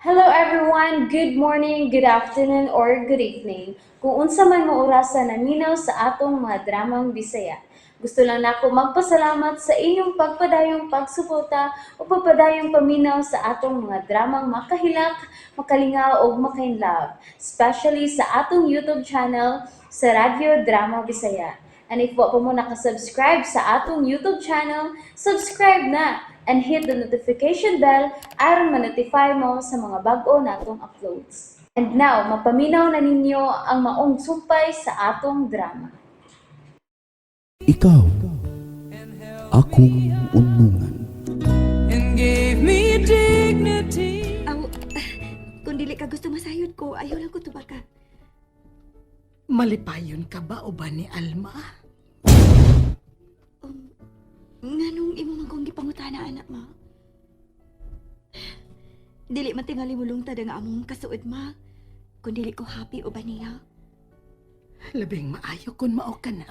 Hello everyone! Good morning, good afternoon, or good evening. Kung unsa man mo orasa naminaw sa atong mga dramang Bisaya. Gusto lang nako magpasalamat sa inyong pagpadayong pagsuporta o pagpadayong paminaw sa atong mga dramang makahilak, makalingaw ug makainlove, especially sa atong YouTube channel sa Radyo Drama Bisaya. And if wa pa mo nakasubscribe sa atong YouTube channel, subscribe na and hit the notification bell aron ma-notify mo sa mga bag-o natong uploads. And now, mapaminaw na ninyo ang maong sumpay sa atong drama. Ikaw, akong unungan. And gave me dignity. Aw, kung dili ka gusto masayod ko, ayaw lang ko tubaka. Malipayon ka ba o ba ni Alma? Nganong imo man kong gipangutana, anak, ma? Dili man tingali mo lungtad ang among kasuod, ma. Kung dili ko happy o ba niya. Labing maayo kung mao ka na.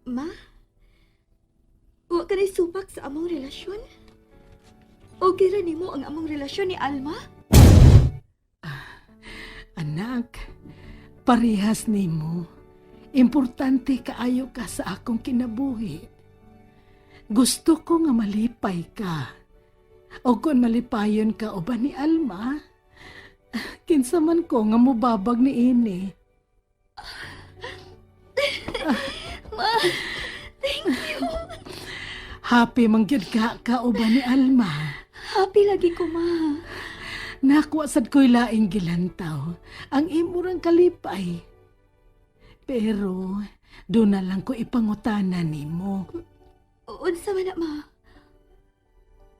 Ma? Wa ka na'y supak sa among relasyon? Okay ra nimo ang among relasyon ni Alma? Anak, parehas nimo. Importante kaayo ka sa akong kinabuhi. Gusto ko nga malipay ka. O kung malipayon ka o ba ni Alma, kinsa man ko nga mubabag ni ini. Ma, thank you. Happy man gyud ka ka o ba ni Alma. Happy lagi ko, ma. Nakuha sad ko'y laing gilantaw ang imurang kalipay. Pero doon na lang ko ipangutana nimo. Unsa man na, ma?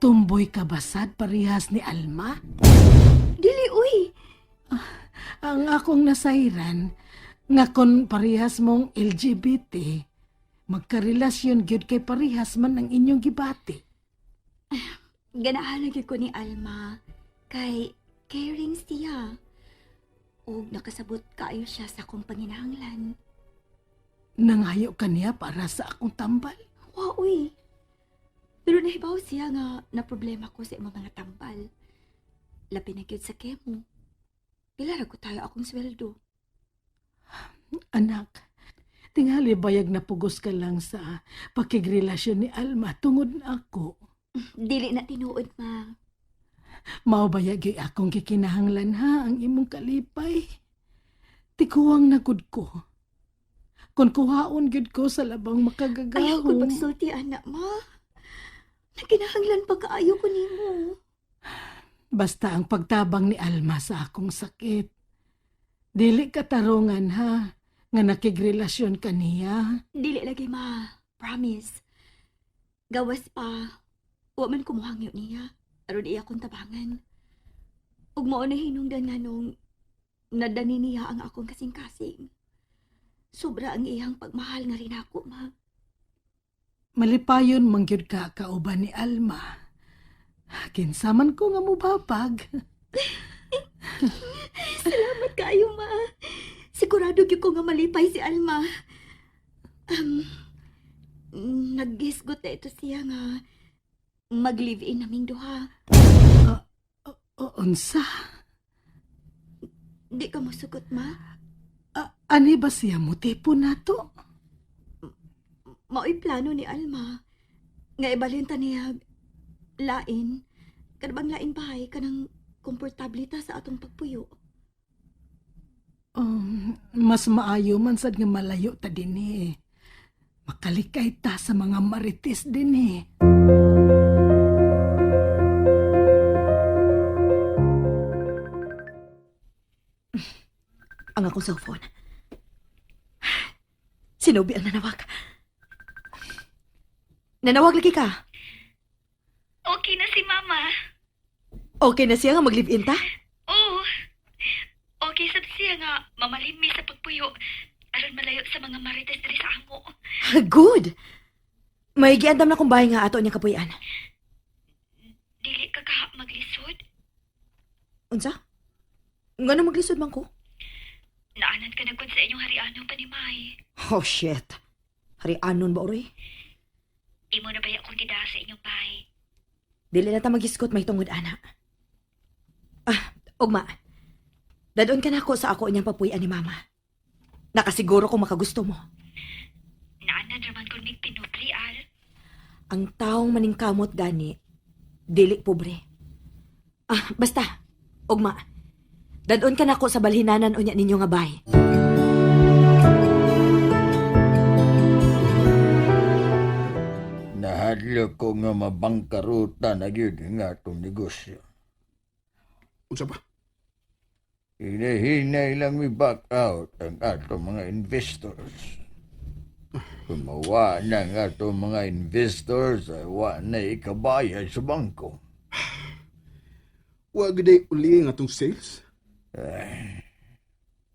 Tumboy ka ba sad parehas ni Alma? Dili, uy. Ang akong nasayran, nga kon parehas mong LGBT, magkarelasyon gyud kay parehas man ang inyong gibati. Ganahan lagi ko ni Alma kay caring siya. Ug nakasabot kaayo siya sa akong panginahanglan. Nangayo ka niya para sa akong tambal. Wa uy. Pero nahibaw siya nga na problema ko sa imong mga tambal. Labi na gyud sa kemo. Pila ra ko tayo akong sweldo. Anak, tingali bayag na pugos ka lang sa pakigrelasyon ni Alma tungod na ako. Dili na tinuod, ma. Mao bayag gyud akong gikinahanglan ha ang imong kalipay. Tikuwang nagud ko. Kon kuhaon gyud ko sa labang Ayaw ko makagagahom. pagsulti, anak, ma. Nagkinahanglan pa kaayo ko nimo. Basta ang pagtabang ni Alma sa akong sakit. Dili katarungan ha nga nakigrelasyon ka niya. Dili lagi, ma. Promise. Gawas pa. Wa man kumuhangyo niya. Aron iya kong tabangan. Ug mao na hinungdan nga nung nadani niya ang akong kasing-kasing. Sobra ang iyang pagmahal nga rin ako, ma. Malipayon man gyud ka kauban ni Alma. Kinsa man ko nga mubabag. Salamat kaayo, ma. Sigurado gyud ko nga malipay si Alma. Um, naggisgot na ito siya nga mag-live-in naming duha. O, unsa? Di ka mosugot, ma. Ani ba siya mo tipo nato? Mao'y plano ni Alma. Nga ibalhin ta niya lain. Kanabang lain bahay kanang komportable ta sa atong pagpuyo. Mas maayo man sad nga malayo ta dinhi. Makalikay ta sa mga marites dinhi. Ang akong cellphone. Sinubi ang nanawag. Nanawag lagi ka. Okay na si Mama. Okay na siya nga mag-live-in ta? Oo. Okay sab siya nga mamalim mi sa pagpuyo aron malayo sa mga marites diri sa amo. Good! May giandam na kong bahay nga ato niya kapuyan. Dili ka kaha maglisod. Unsa? Ngano maglisod man ko? Naanan ka na gud sa inyong hariano pa ni May. Oh shit. Harianon ba oray? Imo na ba akong tida sa inyong bahay? Dili na ta magisgot may tungod ana. Ah, ugma. Dadon ka na ako sa ako niyang papuy-an ni mama. Nakasiguro kung makagusto mo. Naanan raman ko ning pinubri, Al. Ang taong maningkamot gani, dili pobre. Ah, basta. Ugma. Dadon ka nako sa balhinanan unya ninyo nga bay. Nahadlok ko nga mabangkaruta na gyud ang atong negosyo. Unsa pa? Hinahinay lang mi back out ang atong mga investors. Kung mawa na ang atong mga investors, ay wa na ikabayad sa bangko. Wa gid uli ang atong sales.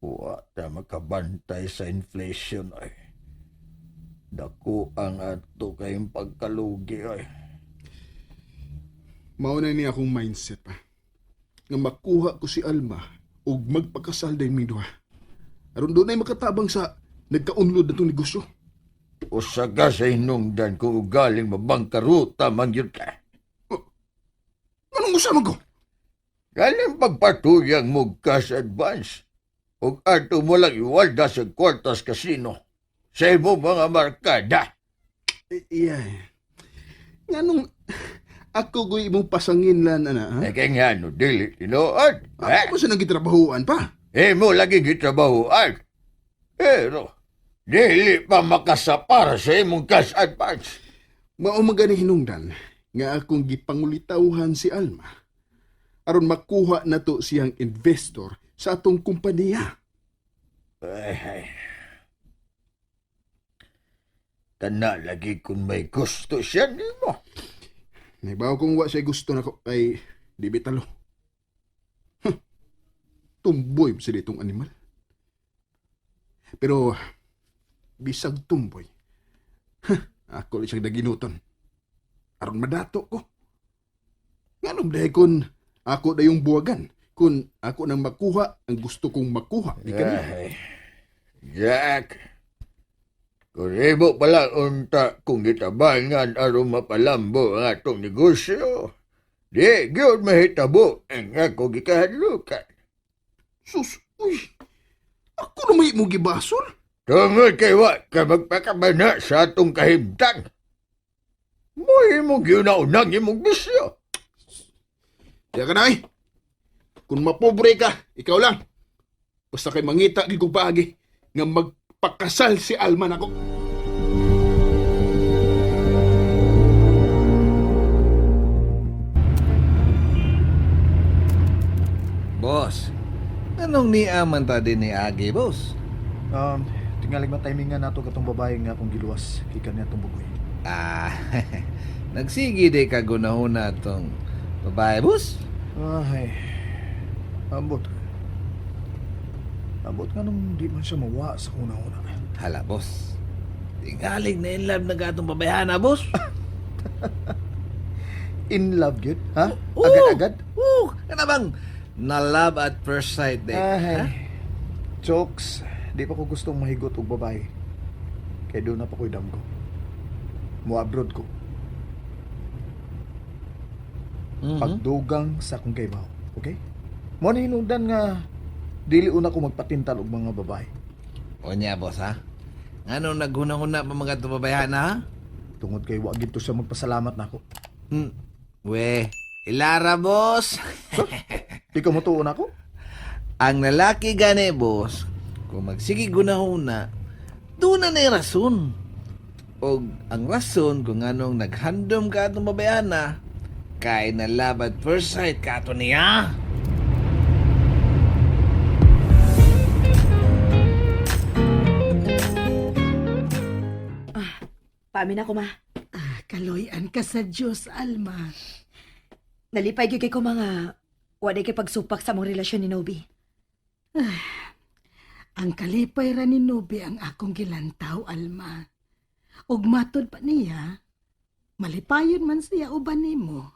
Wa ta makabantay sa inflation ay. Dako ang ato kayong pagkalugi ay. Mao na ni akong mindset pa. Nga makuha ko si Alma ug magpakasal day mi duha. Aron dunay makatabang sa nagkaunlod natong negosyo. Usa ka sa hinungdan kung ugaling mabangkaruta man yun ka. Anong usa man ko? Galing pagpatuyang mo cash advance. Ug ato mo lang iwalda sa kwartas casino. Sa imo mga markada. Eh, iya. Nganong ako goy imong pasangin lan ana ha? Eh, kaya nga no, dili tinuod. Ako pa sa nagitrabahoan pa. Imo lagi gitrabahoan. Pero, dili pa makasapar sa imong cash advance. Mao man gani hinungdan nga akong gipangulitawhan si Alma aron makuha nato siyang investor sa atong kumpanya. Ay, ay. Kana lagi kung may gusto siya nimo. Naibaw kung wa siya gusto nako ay di bitalo. Huh. Tumboy ba sila itong animal. Pero bisag tumboy. Huh, ako lang siyang daginuton. Aron madato ko. Nganong dahil kun ako dayong buwagan kun ako nang makuha ang gusto kong makuha di kaniya. Ay, Jack, kung imo pala unta kung gitabangan aron mapalambo ang atong negosyo, di gyud mahitabo ang ako gikahadlukan. Sus, uy. Ako na may mo gibasol. Tungod kay wa ka magpakabana sa atong kahimtang. Mo'y imong giuna-unang imong bisyo. Diya ka na ay. Kung mapobre ka, ikaw lang. Basta kay mangita gid ko paagi nga magpakasal si Alma nako. Boss, anong niaman ta din ni Agi, boss? Tingalig matimingan nato katong babae nga akong giluwas gikan niya tong bugoy. Ah, nagsige di ka gunahuna tong babae, boss. Ay. Ambot. Ambot nga nung di man siya mawa sa una-una. Hala, boss. Tingalig na in love na ka tong babayhana, boss. In love gyud, ha? Oo. Agad-agad? Oo, kana bang na love at first sight, di? Ay. Ha? Jokes, di pa ko gustong mahigot og babae. Kay doon na pa ko'y damgo. Mo abroad ko. Mhm. Pagdugang sa akong kaybaw, okay? Mo ni hinungdan nga dili una ko magpatintal og mga babae. O niya, boss, ha? Nganong naghuna-huna pa mga itong babayhana, ha? Tungod kay wa gid to siya magpasalamat nako. Hmm. We, ilara, boss. Di ka motuo nako? Ang lalaki gani, boss, kung magsige gunahuna, doon na na'y rason. O ang rason kung anong naghandom ka atong babayana, kay na love at first sight ka ato niya. Paamin ako ma. Ah, kaloy-an ka sa Diyos, Alma. Nalipay gyud kay ko mga wa day kay pagsupak sa among relasyon ni Nobi. Ang kalipay ra ni Nobi ang akong gilantaw, Alma. Ug matod pa niya, malipayon man siya uban nimo.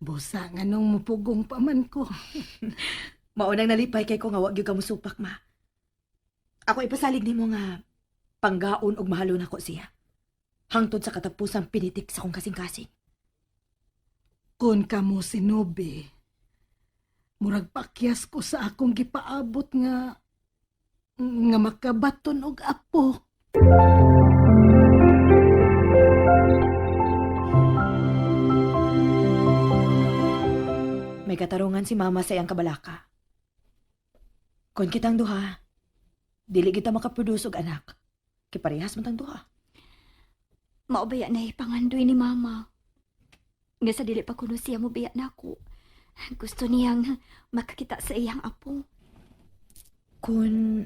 Busa nga nung mupugong pa man ko. Maunang nalipay kay ko nga wa gyud ka mosupak ma. Ako ipasalig nimo nga panggaon og mahalon ako siya. Hangtod sa katapusang pinitik sa akong kasing-kasing. Kung kamo si Nobe, murag pakyas ko sa akong gipaabot nga nga makabaton og apo. May katarungan si mama sa iyang kabalaka. Kung kitang duha, dili kita makaproduce og anak. Kiparehas man tang duha. Maubaya na ipangandoy ni mama. Nga sa dili pa kuno siya mobiya nako. Gusto niyang makakita sa iyang apo. Kung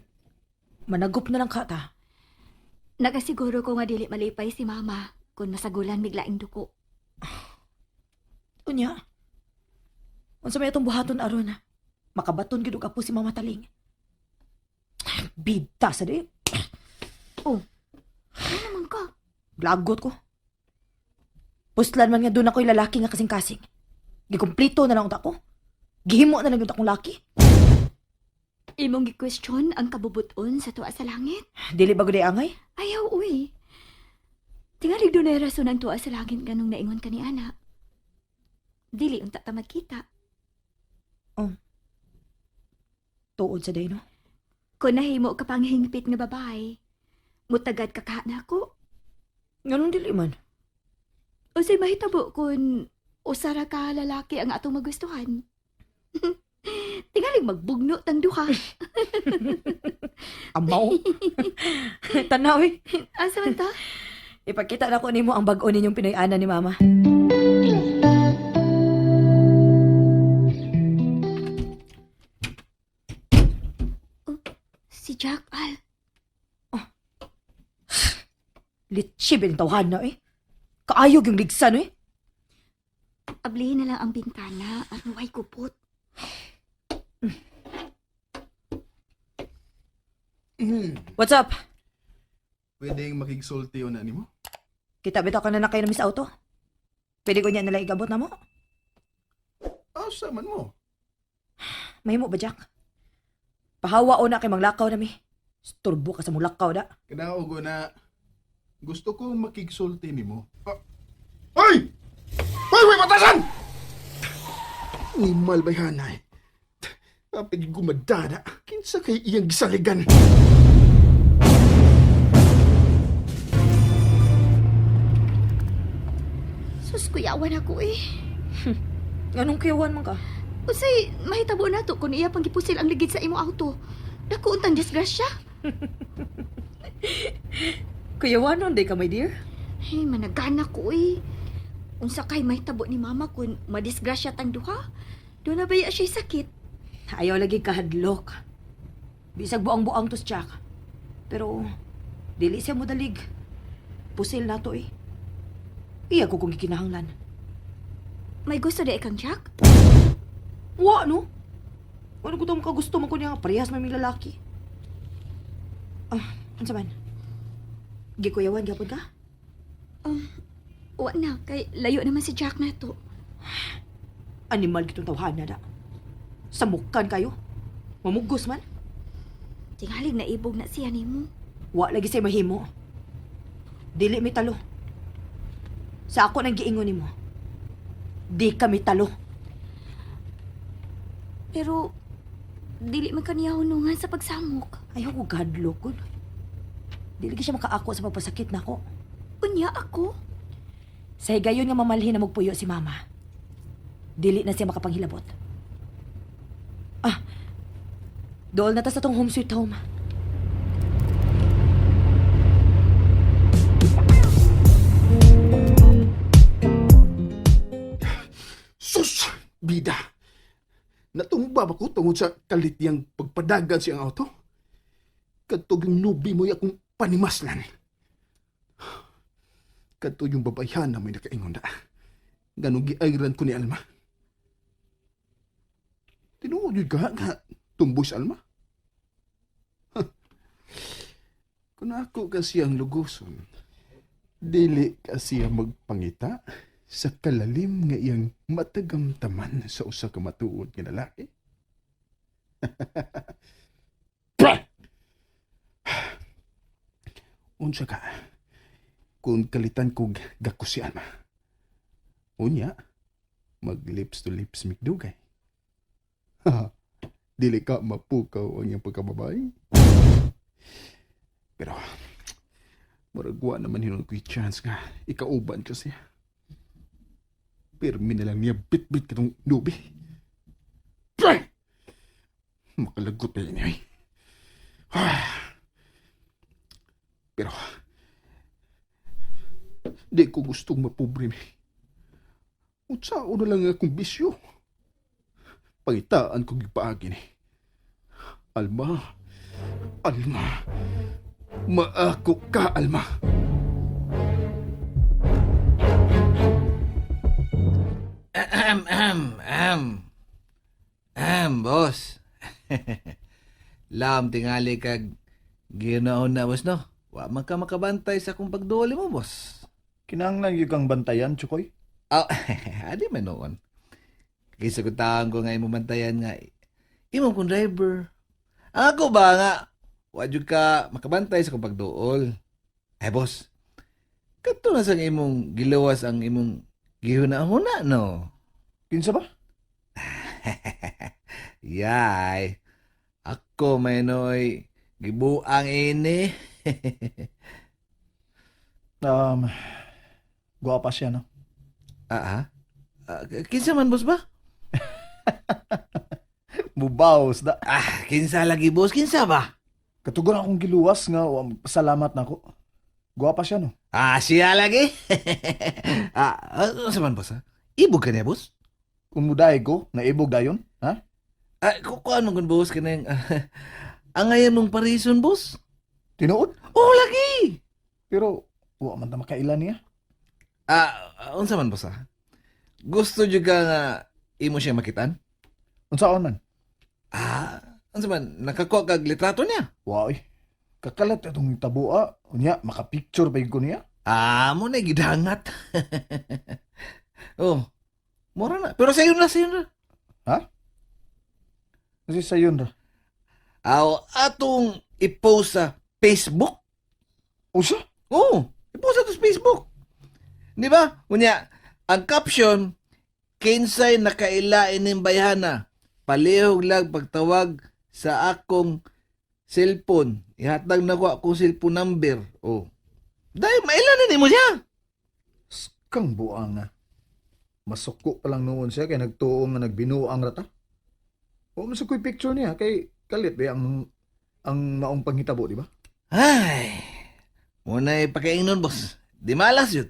managup na lang ka ta, Nagasiguro ko nga dili malipay si mama kung masagulan miglaing duko. unya. Unsa may atong buhaton aron? Makabaton gid og apo si Mama Taling. Bida sa di. Ano naman ka? Lagot ko. Puslan man nga doon ako'y lalaki nga kasing-kasing. Gikumplito na lang unta ko. Gihimo na lang yun akong laki. Imong gi-question ang kabubuton sa tuwa sa langit? Dili ba gud ay angay? Ayaw, uy. Tingalig doon ay rason ang tuwa sa langit ganong naingon ka ni Ana. Dili unta ta magkita. Tuod sa day, no? Kung nahimo ka pang hingpit nga babae, mutagad ka ka na ako. Nganong dili man? Unsay mahitabo kung usara ka lalaki ang atong magustuhan? Tingalig magbugno tang duha. Amaw. Tanaw eh. Asa man ta? Ipakita na ko nimo ang bag-o ninyong Pinoy-ana ni Mama. Si Jack Al. Litsi bin tawhan na eh. Kaayog yung ligsan eh. Ablihin na lang ang bintana at way kupot. What's up? Pwedeng makigsulti na nimo? Kita bitaw ka na na kayo na Miss Auto. Pwede ko niya nalang igabot na mo. Asa man mo? Mahimo ba, Jack? Pahawa o na kay manglakaw na mi. Sturbo ka sa mulakaw da. Kanaogo na gusto ko makigsulti nimo. Ah. Ay! Ay, may batasan! Ni malbayhanay. Apig gumadada. Kinsa kay iyang gisaligan? Sus, kuyawan ako eh. Anong kuyawan man ka? Unsay mahitabo na to kung iya pang gipusil ang ligid sa imong auto. Dako untang disgrasya. Kuyawan nun, day ka, my dear. Hey, managana ko eh. Unsa kay mahitabo ni mama kung madisgrasya tang duha? Doon na baya siya sakit. Ayaw lagi kahadlok. Bisag buang-buang tos, Jack. Pero, dili siya modalig. Pusil na to eh. Iya ko kung gikinahanglan. May gusto di kang Jack? Wa, no? Ano ko itong makagusto man ko niya? Parehas man may lalaki. Ah, ano man? Gikuyawan, gapon ka? Wa na, kay layo naman si Jack na to. Animal kitong tawhana da. Samukan kayo. Mamugos man. Tingalig na ibog na siya nimo. Wa lagi say mahimo. Dili mi talo. Sa ako nang giingon nimo. Di kami talo. Pero dili man kaniya hunungan sa pagsamok. Ayaw ko gadlo ko. Dili siya makaako sa pagpasakit nako. Unya ako. Sa higayon nga mamalhin na magpuyo si mama. Dili na siya makapanghilabot. Ah, dool na ta sa tong home sweet home. Sus! Bida! Natumba ba ko tungod sa kalit niyang pagpadagan siyang auto? Kadtog yung nubi mo'y akong panimaslan. Kadto yung babayhan na may nakaingon na. Ganong giayran ko ni Alma. Tinuod yun ka nga tumboy sa Alma. Huh. Kung ako kasi ang lugoson, dili kasi ang magpangita sa kalalim nga iyang matagamtaman sa usa ka matuod nga lalaki. Pra! Unsa ka? Kung kalitan kog gako si Alma. Unya, Mag lips to lips migdugay. Dili ka mapukaw ang iyang pagkababae. Pero, murag wa naman hinon ko'y chance nga ikauban ko siya. Pirmi na lang niya bit-bit katong nubi. Ay! Makalagot na yun ay. Pero, di ko gustong mapobre mi. Unsaon na lang akong bisyo. Pangitaan kong gipaagi ni. Alma, Alma, maako ka, Alma. Ahem, ahem, ahem. Ahem, boss. Lam, tingali kag ginaon na, boss, no? Wa man ka makabantay sa akong pagduoli mo, boss. Kinahanglan gyud kang bantayan, Chukoy. Oh, adi man noon. Kaysa kung taong ko nga imong bantayan nga, imong kong driver. Ang ako ba nga, wa jud ka makabantay sa akong pagduol. Ay, boss, kadto na sang imong gilawas ang imong gihuna-huna, no? Kinsa ba? Yay. Ako may noy gibuang ini. Guwapa siya, no? Ah, ah. Ah, kinsa man boss ba? Mubaws da. Ah, kinsa lagi boss, kinsa ba? Katugon akong giluwas nga, wa salamat nako. Guwapa siya, no? Ah, siya lagi. Ah, ano sa man boss ha? Ibog ka niya boss? Kung mudaay ko, naibog dayon, ha? Ah, kukuan mo kun boss kanang ang ngayon mong parison boss? Tinuod? Oh, lagi. Pero, wa man ta makaila niya. Ah, unsa man boss ha? Gusto jud ka nga imo siya makitan? Unsaon man? Ah, unsa man nakakuha kag litrato niya? Wa oy. Kakalat itong tabua. Unya, makapicture pa yun ko niya. Ah, mo na gidangat. Oh, mura na. Pero sayo na, sayo na. Kasi sayon ra. Aw, atong i-post sa Facebook. Usa? Oo, i-post ato sa Facebook. Di ba? Unya, ang caption, kinsay nakaila ining bayhana, palihog lang pagtawag sa akong cellphone. Ihatag na ko akong cellphone number. Oh. Dahil maila na nimo siya. Kang buang nga. Masuko pa lang noon siya kay nagtuo nga nagbinuang rata. Wa man sa ko'y picture niya kay kalit ba ang maong panghitabo, di ba? Ay, muna ipakaingnon, boss. Di malas yun.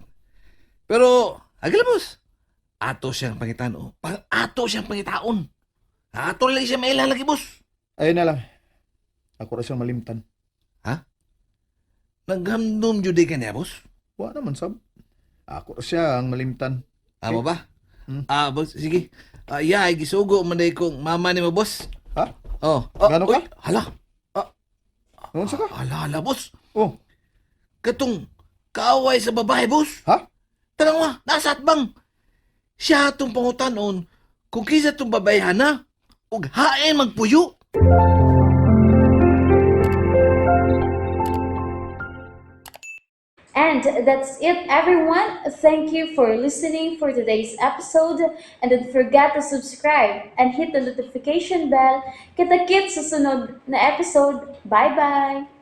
Pero, agila, boss. Ato siyang pangitan, oh. Pang ato siyang pangitaon. Ato lang siya mailalagi, boss. Ayun na lang. Ako ra siyang malimtan. Naghamdum jud ka niya, boss. Wa naman sab. Ako ra siya ang malimtan. Amo ba? Hmm. Ah, boss, sige. Ah, yeah, gisugo man day kong mama ni mo, boss. Ha? Oh. Oh, Gano ka? uy, hala. Noon sa ka? Hala, hala, boss. Oh, Katong kaaway sa babae, boss. Ha? Tanang wa, nasa atbang. Siya atong pangutanon kung kinsa tong babae hana ug hain magpuyo. And that's it, everyone. Thank you for listening for today's episode. And don't forget to subscribe and hit the notification bell. Kita-kits sa sunod na episode. Bye-bye!